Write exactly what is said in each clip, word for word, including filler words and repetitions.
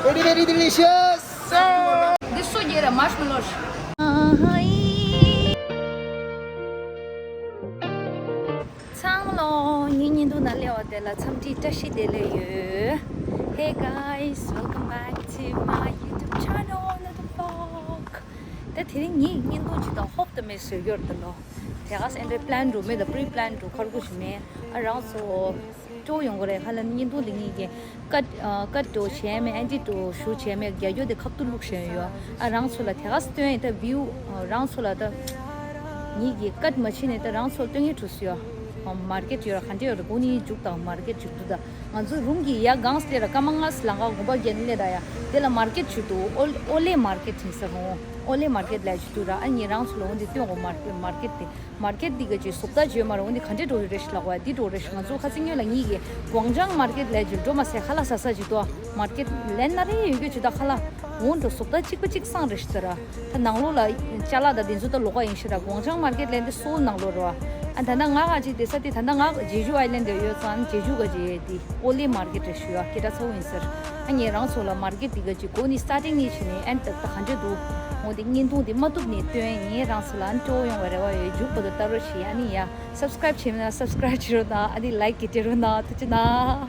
Very, very delicious. This so yeah, marshmallows. ཚང་མ་ལོ། ངའི་བརྙན་ཐུང་ནང་སླེབས་པ་དེ་ལ་འཚམས་འདྲི་བཀྲ་ཤིས་བདེ་ལེགས་ཡོད། Hey guys, welcome back to my YouTube channel, another vlog. ད་དེ་རིང་ངའི་བརྙན་ཐུང་ཅིག་དང་ཧོབ་ཏུ་མེད་བཟོས་ཡོད་དེ་ལོ། དེ་ག་སེ་འདྲ་པི་ལན་འགྲོ་མེད་ད་པི་རི་པི་ལན་འགྲོ་ཁར་གུ་ཞིག་མེད། ཨ་རང་ཚོ་སྤྲོ་ཡོང་གི་རེད། ཧ་ལམ་བརྙན་ཐུང་འདི་ངེད་ཀྱིས་ཀཊ་ཀཊ་འགྲོ་བྱས་མེད་ཨེ་ཌི་ཊི་འགྲོ་ཞུ་བྱས་མེད་རྒྱ་སྐྱོ་དེ་ཁ་ཐུག་བླུགས་བཞིན་ཡོད། ཨ་རང་ཚོ་ལ་དེ་ག་སེ་སྟོན་ཡིན་ད་བིའུ་རང་ཚོ་ལ་ད་ངེད་ཀྱིས་ཀཊ་མ་བྱས་ནས་ད་རང་ཚོ་ལ་སྟོན་ཡིན་གྲུ་སུ་ཡོད། མར་ཀེཊ་ཡོད་ར་ག་འདྲ་ཡོད་ར་གོ་ནི་འཇུག་དང་མར་ཀེཊ་འཇུག་འདུག་ད་ང་ཚོ་རུམ་གྱི་ཡ་གང་སླེབས་ར་སྐར་མ་ལྔ་ཙམ་ལང་ག་དགོན་པ་བརྒྱད་ནས་སླེབས་ར་ཡ་དེ་ལ་མར་ཀེཊ་ཞུ་འདུག་ཨོ་ཨོ་ལེ་མར་ཀེཊ་ཡིན་ས་རུང་ཨོ་ལེ་མར་ཀེཊ་ལ་ཞུ་འདུག་ར། ཨ་ནི་རང་ཚོ་ལ་འོན་ཏེ་སྟོན་གོ་མར་ཀེཊ་མར་ཀེཊ་དེ། མར་ཀེཊ་འདི་ག་ཅིག་བཟོ་ལྟ་བརྗོད་མ་རེད། འོན་ཏེ་ག་འདྲས་འགྲོ་ཡོད་རེད་ཤི་ལགས་པ་འདི་འགྲོ་རེད་ཤི། ང་ཚོ་ཁ་སང་ཉོས་ལ་གཉིས་ཀྱི་གོང་ཅང་མར་ཀེཊ་ལས་ཀྱི་འགྲོ་མ་ཟད་ཁ་ལག་ཟ་ས་ཅིག་ཏོ། མར་ཀེཊ་ལན་ན་རེ་ཡོད་རྒྱུ་ཅིག་ད་ཁ་ལག་འོང་འགྲོ་བཟོ་ལྟ་གཅིག་པ་གཅིག་སང་རེད་ཤི་ད་ར། ད་ནང་ལོགས་ལ་ཅ་ལག་ད་འདི་ཚོ་ད་ལོགས་ཀ་ཡིན་ཤི་ར། གོང་ཅང་མར་ཀེཊ་ལས་འདི་སོལ་ནང་ལོགས་རེད་བ། ཨ་ད་ད་ང་ག་ཅིག་བསྡད་ས་དེ་ད་ད་ང་ཇེ་ཇུ་ཨའི་ལན་ཌི་ཡོད་ཙང་ཇེ་ཇུ་ག་ཅིག་དེ། ཨོ་ལེ་མར་ཀེཊ་རེད་ཞུ་ཡ་སྐད་གྲགས་ཚ་བོ་ཡིན་ཟེར། ཨ་ངས་རང་ཚོ་ལ་མར་ཀེཊ་འདི་ག་ཅིག་གོ་ནི་སི་ཊར་ཊིང་ནས་བྱས་ནས་ཨན་ཏག་ཏག་ག་འདྲས་འདུག་འོ་དེ་བརྙན་ཐུང་འདི་མ་ཐུབ་ནས་སྟོན་ངས་རང་ཚོ་ལ་ཨན་སྤྲོ་བོ་ཡོང་བའི་རེ་བ་ཡོད། མཇུག་བར་དུ་ལྟ་རོགས་བྱེད། ཨ་ནི་ཡ་སབ་སི་ཀ་རེབ་བྱས་མེད་ན་སབ་སི་ཀ་རེབ་བྱེད་རོགས་གནང་། ཨ་ནི་ལའིཀ་གི་སྤྲད་རོགས་གནང་། ཐུགས་རྗེ་གནང་།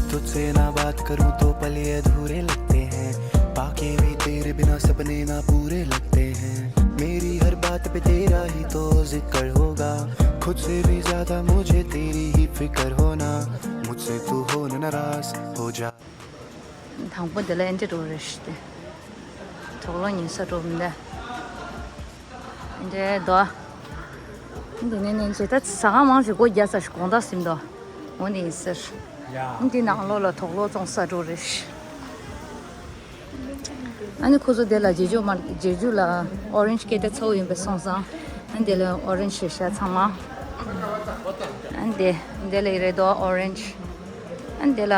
तुझसे ना बात करूं तो पल ये अधूरे लगते हैं। बाकी भी तेरे बिना सपने ना पूरे लगते हैं। मेरी हर बात पे तेरा ही तो जिक्र होगा। खुद से भी ज्यादा मुझे तेरी ही फिक्र होना। मुझसे तू हो न नाराज, हो जा। དང་པོ་འདི་ལ་ཨེ་འདྲ་འགྲོ་རེད་ཤི་སྟེ། གྲོགས་ལོ་ཉིན་ས་འགྲོ་མི་འདའ། འདྲེ་དོ། འདི་ནས་ནས་ཇི་ལྟར་ཟ་ཁང་མང་ཞིག་སྒོ་རྒྱག་ས་ཞིག་དགོང་དག་ཟིན་དོ། འོ་འདི་ཡིན་ཟེར། འདི་ནང་ལོགས་ལ་དོག་ལོ་བཙོང་ས་འགྲོ་རེད། ཨ་ནི་ཁོ་ཚོ་དེ་ལ་རྗེས་འཇུག་མ་རྗེས་འཇུག་ལ་ཨོ་རེན་ཇི་སྐད་ཆ་ཚ་བོ་ཡིན་པས་སོང་ཙང་། ཨ་ནི་དེ་ལ་ཨོ་རེན་ཇི་ཞེས་བྱ་ཚང་མ། ཨ་ནི་དེ་དེ་ལ་ཡི་རེད་དོ་ཨོ་རེན་ཇི། ཨ་ནི་དེ་ལ་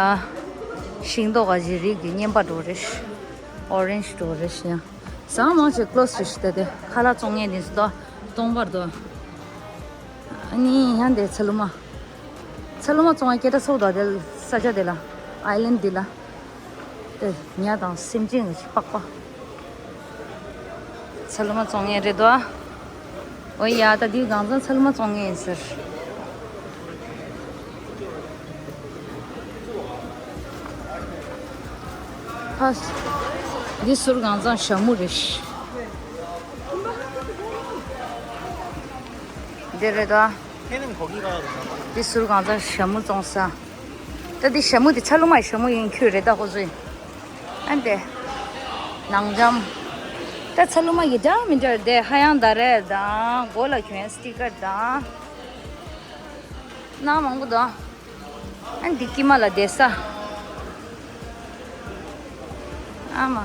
ཤིང་ཏོག་ག་ཞིག་རིགས་ཀྱི་རྔན་པ་འགྲོ་རེད། ཨོ་རེན་ཇི་འགྲོ་རེད་ཤི་ཡང་། ཟངས་མང་ཆེ་ཀློ་སི་ཞིག་དེ་དེ་ཁ་ལག་བཙོང་མཁན་དེ་ཚོ་དོ་སྟོང་པར་དོ། ཨ་ནི་ཡང་དེ་ཚ་ལུ་མ། ཚ་ལུ་མ་བཙོང་བའི་སྐད་གྲགས་ཚ་བོ་དོ་དེ་ས་ཆ་དེ་ལ་ཨའི་ལན་ཌི་འདི་ལ། དེ་ཉ་དང་སེམས་ཅན་གྱི་པགས་པ། ཚ་ལུ་མ་བཙོང་མཁན་རེད་དོ། ཨོ་ཡ་ད་འདི་གང་ཚང་ཚ་ལུ་མ་བཙོང་མཁན་ཡིན་ཟེར། ཧ། འདི་ཟུར་གང་ཚང་ཞྭ་མོ་རེད། འདི་རེད་དོ། འདི་ཟུར་གང་ཚང་ཞྭ་མོ་བཙོང་ས། ད་འདི་ཞྭ་མོ་འདི་ཚ་ལུ་མའི་ཞྭ་མོ་ཡིན་ཁྱོད་རེད་ད་ཁོ་ཚོ་ཡིན། ཨ་འདི། ནང་འཇམ། ད་ཚ་ལུ་མ་ཡི་འདྲ་མི་འདྲ་རེད་དེ་ཧ་ཡང་ད་རེད་དང་མགོ་ལ་གྱོན་སི་ཊི་ཀར་དང་། ནང་མང་པོ་དང་། ཨ་འདི་ཀི་མ་ལ་བསྡད་ས། ཨ་མ།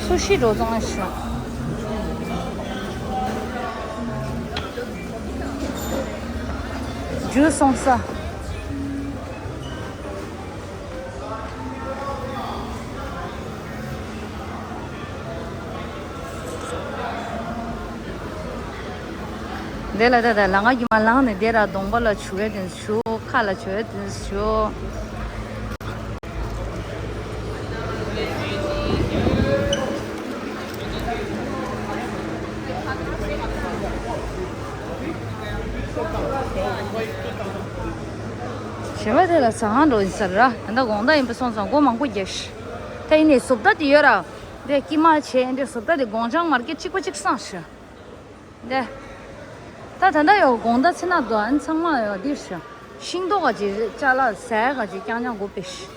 སུ་ཤི་འགྲོ་སོང་ཨ་ཤོག་འཇུ་སོང་ས། དེ་ལ་ད་ད་ལ་ང་རྒྱུ་མ་ལངས་ནས་དེ་ར་གདོང་པ་ལ་བྱུག་ཡས་དེ་བྱུག་ཁ་ལ་བྱུག་ཡས་དེ་བྱུག་བྱེ་བ་དེ་ལ་ཟ་ཁང་འགྲོ་ཡིན་ས་ར། ད་ལྟ་དགོང་དག་ཡིན་པ་སོང་ཙང་སྒོ་མང་པོ་རྒྱག་ཤི། ད་ཡིན་ནའི་བཟོ་ལྟ་དེ་ཡོད་ར། དེ་ཀི་མ་བྱས་འདྲ་བཟོ་ལྟ་དེ་དགོང་ཅང་མར་ཀེ་གཅིག་པ་གཅིག་སང་ཤི། འདི། ད་ད་ལྟ་ཡོད་དགོང་དག་ཚེ་ན་དོ་ཨན་ཚང་མ་ཡོད་འདིར་ཤི། ཤིང་ཏོག་ག་ཅིག་ཅ་ལག་ཟས་ག་ཅིག་རྐྱང་རྐྱང་དགོས་པས་ཤི།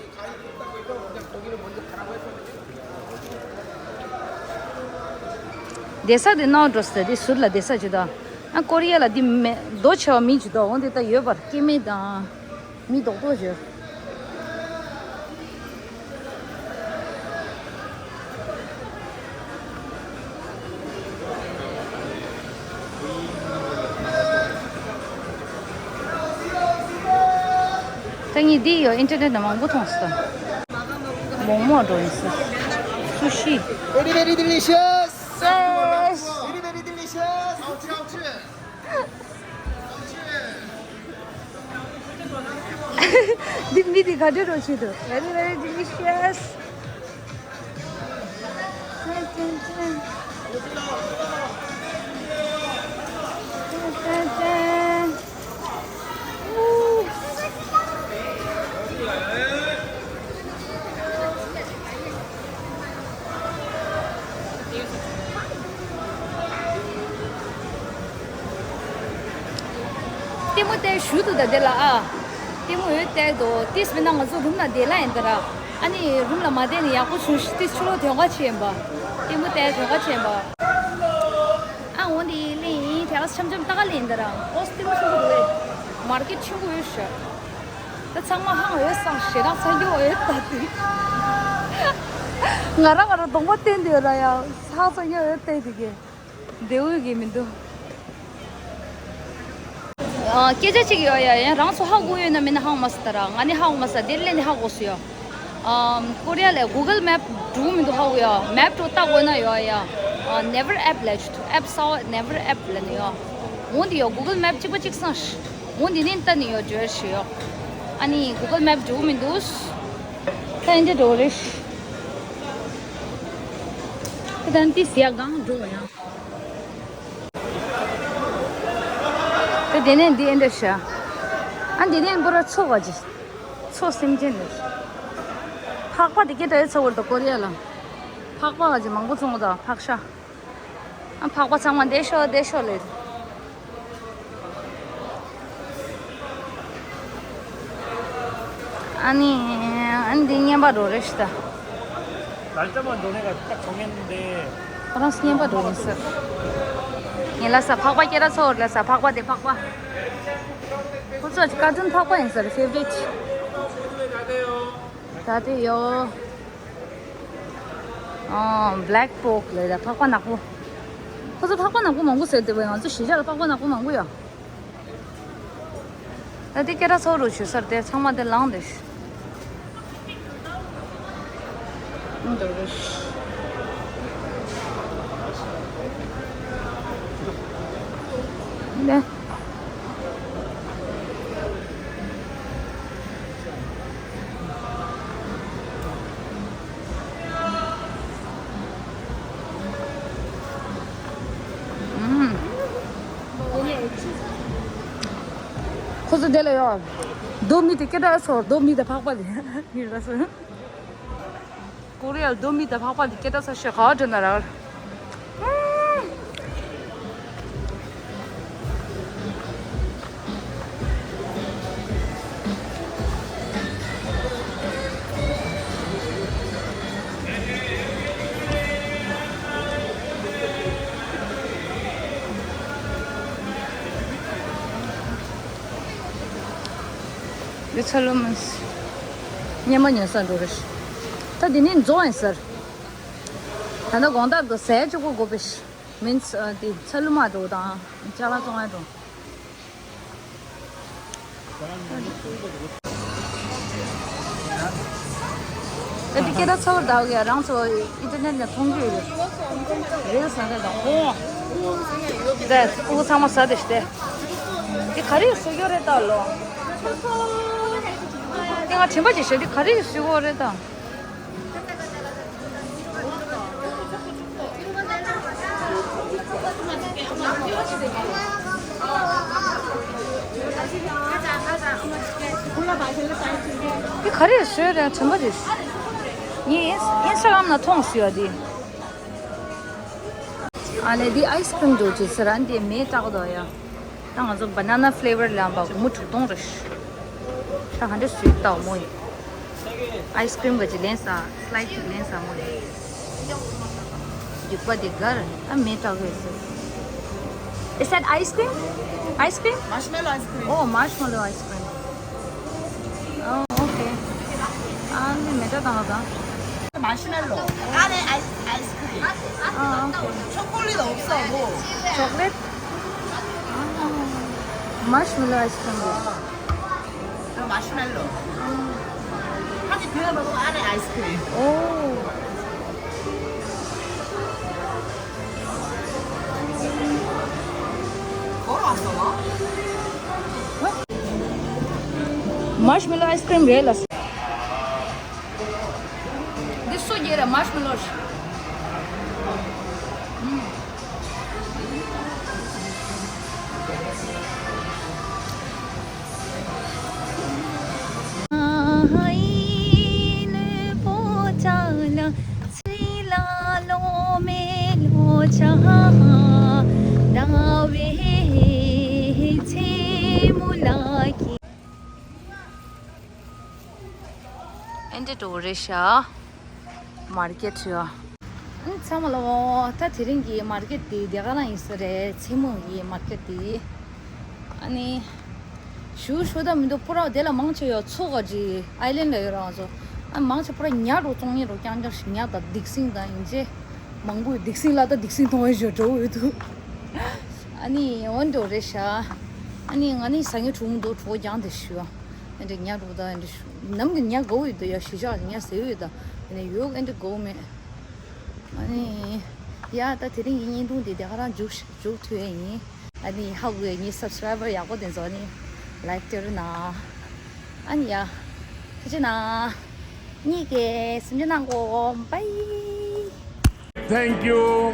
བསྡད་ས་དེ་ནང་འགྲོ་ས་དེ་ཟུར་ལ་བསྡད་ས་ཅིག་དང་། ཨ་ཀོ་རི་ཡ་ལ་འདི་མེ་རྡོ་ཆེ་བ་མི་ཅིག་དང་འོ་འདི་ལྟ་ཡོད་པར་སྐྱེ་དམན་དང་། མི་རྡོག་རྡོག་བྱོས། ངས་འདི་ཡོད་ཨིན་ཊར་ནེཊ་ནང་མང་པོ་མཐོང་སོང་། མོག་མོག་འགྲོ་ཡིན་ས། སུ་ཤི། Very, very delicious. Yes. Very, very delicious. འདི་མི་འདི་ག་འདྲ་འགྲོ་བྱེད་དོ། Very, very delicious. ལྟད་མོ་བལྟས་ཞུ་འདུག་ད་དེ་ལ་ཨ། ལྟད་མོ་འོད་བལྟས་འདུག་ཏིས་མིན་ན་ང་ཚོ་རུམ་ལ་བསྡད་ལ་ཡིན་ད་ར། ཨ་ནི་རུམ་ལ་མ་བསྡད་ནི་ཡག་པོ་བྱུང་ཤི། ཏིས་ཕྱི་ལོགས་དོན་ག་ཆེ་ཡིན་པ། ལྟད་མོ་བལྟས་དོན་ག་ཆེ་ཡིན་པ། ཨ་འོ་འདི་ལེན་ཡིན་དེ་ག་འཆམ་འཆམ་ལྟ་ག་ལེན་ད་ར། ཨོ་ལྟད་མོ་ཆེན་པོ་འདུག་ཨེ། མར་ཀེཊ་ཆེན་པོ་ཡོད་ཤག་ད་ཚང་མ་ཧང་འོད་སང་ཞེ་དྲག་ཚ་རྒྱུ་འོད་ལྟ་དུས། ང་རང་ང་རང་གདོང་པ་བསྟན་དུ་ཡོད་ར་ཡ། ཧང་ཚ་རྒྱུ་འོད་བལྟས་དུས་ཀྱི། བདེ་འོས་ཀྱི་མི་འདུག་ཨ། སྐད་ཆ་གཅིག་ཡོད་ཡ། ཡང་རང་ཚོ་ཧ་གོ་ཡོད་ན་མིན་ན་ཧ་གོ་མ་སོང་ད་ར། ང་ནི་ཧ་གོ་མ་སོང་། དེ་ལས་ནི་ཧ་གོ་སོང་ཡ། ཨམ། ཀོ་རི་ཡ་ལ་གུ་གལ་མེབ་འགྲོ་མི་འདུག་ཧ་གོ་ཡ། མེབ་འགྲོ་ལྟ་དགོས་ན་ཡོད་ཡ། ཨ། Naver app ལབ་ཅིག་འདུག་ཨེབ་གསར་པ་Naver app ལབ་ནི་ཡོད། འོ་འདི་ཡོད། གུ་གལ་མེབ་གཅིག་པ་གཅིག་སང་ཤི། འོ་འདི་ནི་ལྟ་ནི་ཡོད་འགྲོ་ཤི་ཡོད། ཨ་ནི་གུ་གལ་མེབ་འགྲོ་མི་འདུག་ད་ཨིན་དྲ་འགྲོ་རེད་ཤི། ད་ནི་ཏི་སི་ཡ་གང་འགྲོ་ཡ། དེ་དེ་ནས་འདི་ཨེ་འདྲ་ཤག་ཨ་འདི་ནས་པུ་ར་མཚོ་བ་ཅི། མཚོ་སེམས་ཅན་རེད། ཕག་པ་དེ་སྐད་གྲགས་ཡོད་ཚ་བོར་དུ་ཀོ་རི་ཡ་ལ། ཕག་པ་བ་ཅི་མང་པོ་བཙོང་དང་ཕག་ཤ། ཨ་ཕག་པ་ཚང་མ་བསྡད་ཤོག་བསྡད་ཤོག་ལེ། ཨ་ནི། ཨ་ནི་འདི་རྔན་པ་འགྲོ་རེད་ཤི་ད། ལ་ལྕམ་མ་འགྲོ་ནས་ཀ་ཐག་ཆོད་ངན་འདི། ཁོ་རང་རྔན་པ་འགྲོ་རེད་ཟེར། ངས་ལ་ས་ཕག་པ་སྐྱེ་ར་ཚོར་ལ་ས་ཕག་པ་དེ་ཕག་པ། ཁོ་ཚོ་ཀར་ཊུན་ཕག་པ་ཡིན་ཟེར་ཕེ་ཝ་རི་ཊི། ད་དེ་ཡོ། ཨ། བྷེ་ལེག་པོག་ལབ་ཡ་ཕག་པ་ནག་པོ། ཁོ་ཚོ་ཕག་པ་ནག་པོ་མང་པོ་ཟེར་དེ་བས་ང་ཚོ་གཞིས་ཆགས་ལ་ཕག་པ་ནག་པོ་མང་པོ་ཡོད། ད་དེ་སྐད་གྲགས་ཚ་བོ་རུ་བྱོས་ས་རེད་དེ་ཚང་མ་དེ་ལངས་དེ། ཨང་དེ་རེད། ནས། ཁོ་ཚོ་དེ་ལ་ཡོད། རྡོ་མི་དེ་སྐད་གྲགས་སོ་རྡོ་མི་དེ་ཕག་པ་དེ་མི་ར་སོ། ཀོ་རི་ཡ་རྡོ་མི་དེ་ཕག་པ་དེ་སྐད་གྲགས་ས་ཤེས་ག་འགྲོ་ན་ར། འདི་ཚ་ལུ་མིན་སྙེ་མ་ཉོ་ས་འགྲོ་རེད། ད་འདི་ནི་རྫོང་ཡིན་ཟེར། ད་ལྟ་དགོང་དག་གི་ཟས་བཅུ་གོ་དགོས་པས། མིན་སི་འདི་ཚ་ལུ་མ་འགྲོ་དང་ཅ་ལག་བཙོང་ཡ་འགྲོ། ད་འདི་སྐད་གྲགས་ཚ་བོར་ཟླ་བ་གི་རང་ཚོ་ཨིན་ཊར་ནེཊ་ནས་མཐོང་རྒྱུ་ཡོད་རེད། རེད་ཟེར་ནས་དང་ཁོང་། འདི་ཕྲུ་གུ་ཚང་མ་ཟ་དེ་ཤི་སྟེ། འདི་ག་རེ་བཟོ་རྒྱུ་རེད་ད་ལོ། འདི་ང་དྲན་པ་ཅིག་བྱས་འདི་ག་རེ་བཟོ་དགོས་རེད་ད། འདི་ག་རེ་བཟོས་རེད་དྲན་པ་རེད། ངས་ཨིན་ཨིན་སི་ཊ་གྷ་རམ་ནང་མཐོང་སོང་ཡ་འདི། ཨ་ལས་འདི་ཨའི་སི་ཀྲིམ་འགྲོ་ཅིག་ཟེར་ཨ་འདི་མེ་སྐྲག་དོ་ཡ། ད་ང་ཚོ་banana flavor ལ་ཡང་བ་སྒོར་མོ་དྲུག་སྟོང་རེད། ད་ག་འདྲ་སུས་ལྟ་བ་མོ་ཡིན། ཨའི་སི་ཀྲིམ་ག་ཅིག་ལེན་ས་སི་ལའེ་སི་ཅིག་ལེན་ས་མོ་ཡིན། རྒྱུག་པ་དེ་གར་ཨ་མེ་སྐྲག་གི་ཟེར། Is that ice cream? Ice cream? Marshmallow ice cream. Oh, marshmallow ice cream. Oh, okay. ཨ་ནི་མེ་སྐྲག་བཏང་ལ་ད། Marshmallow. ཨ་ནི་ice ice cream. ཨ་ཨོ་ཁེ། Chocolate 없어 뭐. Chocolate? ཨ་མར་ཤ་མེ་ལོ་ཨའི་སི་ཀྲིམ་རེད། Marshmallow. ཁ་ཅིག་དུས་ལ་བབ་ཨ་ནི་ice cream. Oh. Marshmallow ice cream རེད་ལ། འདི་སུ་རྒྱས་ར་marshmallow ཞིག་ཨེ་འདྲ་འགྲོ་རེད་ཤག་མར་ཀེ་ཊི་ཡ། ཨ་ནི་ཚང་མ་ལ་འོ། ད་དེ་རིང་གི་མར་ཀེ་ཊི་དེ་དེ་ག་རང་ཡིན་ས་རེད། མཚན་མོ་ཡི་མར་ཀེ་ཊི་དེ། ཨ་ནི་ཞུ་ཞུ་ད་མི་འདུག་པུ་ར་དེ་ལ་མང་ཆེ་ཡོད་ཚོ་ག་ཅི་ཨའི་ལན་ལ་ཡོད་རང་ཚོ། ཨ་མང་ཆེ་པུ་ར་ཉ་རུ་བཙོང་ཉེ་རུ་རྐྱང་རྐྱང་ཞིག་ཉ་དང་སྡིག་སྲིན་དང་ཡིན་ཅེ། མང་པོས་སྡིག་སྲིན་ལ་ད་སྡིག་སྲིན་མཐོང་བའི་ཞོ་འགྲོ་ཡོད་དུ། ཨ་ནི་འོན་འགྲོ་རེད་ཤག་ཨ་ནི་ང་ནི་ཟ་ངེ་གྲོང་འདུག་གྲོགས་ཀྱང་དེ་ཞུ། ཨ་འདྲ་ཉ་རུ་ད་ཨ་འདྲ་ཞུ། ནམ་གྱི་ཉ་གོ་ཡོད་དུ་ཡ་ཞི་ཞག་ཉ་ཟེར་ཡོད་ད། ཨ་ནི་ཡོད་ཨ་འདྲ་གོ་མེད། ཨ་ནི། ཡ་ད་དེ་རིང་གི་བརྙན་ཐུང་འདི་དེ་ག་རང་མཇུག་མཇུག་མཐུད་ཡས་ཡིན། ཨ་ནི་ཧ་གོ་ཡས་ངའི་སབ་སི་ཀྲའི་བར་ཡག་པོ་དེ་ཚོ་ནི་ལའིཀ་སྟེར་ན། ཨ་ནི་ཡ། ཐུགས་རྗེ་གནང་། གཉིས་ཀས་སེམས་ཆུང་གནང་གོ། Bye. Thank you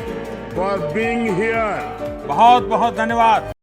for being here. बहुत बहुत धन्यवाद।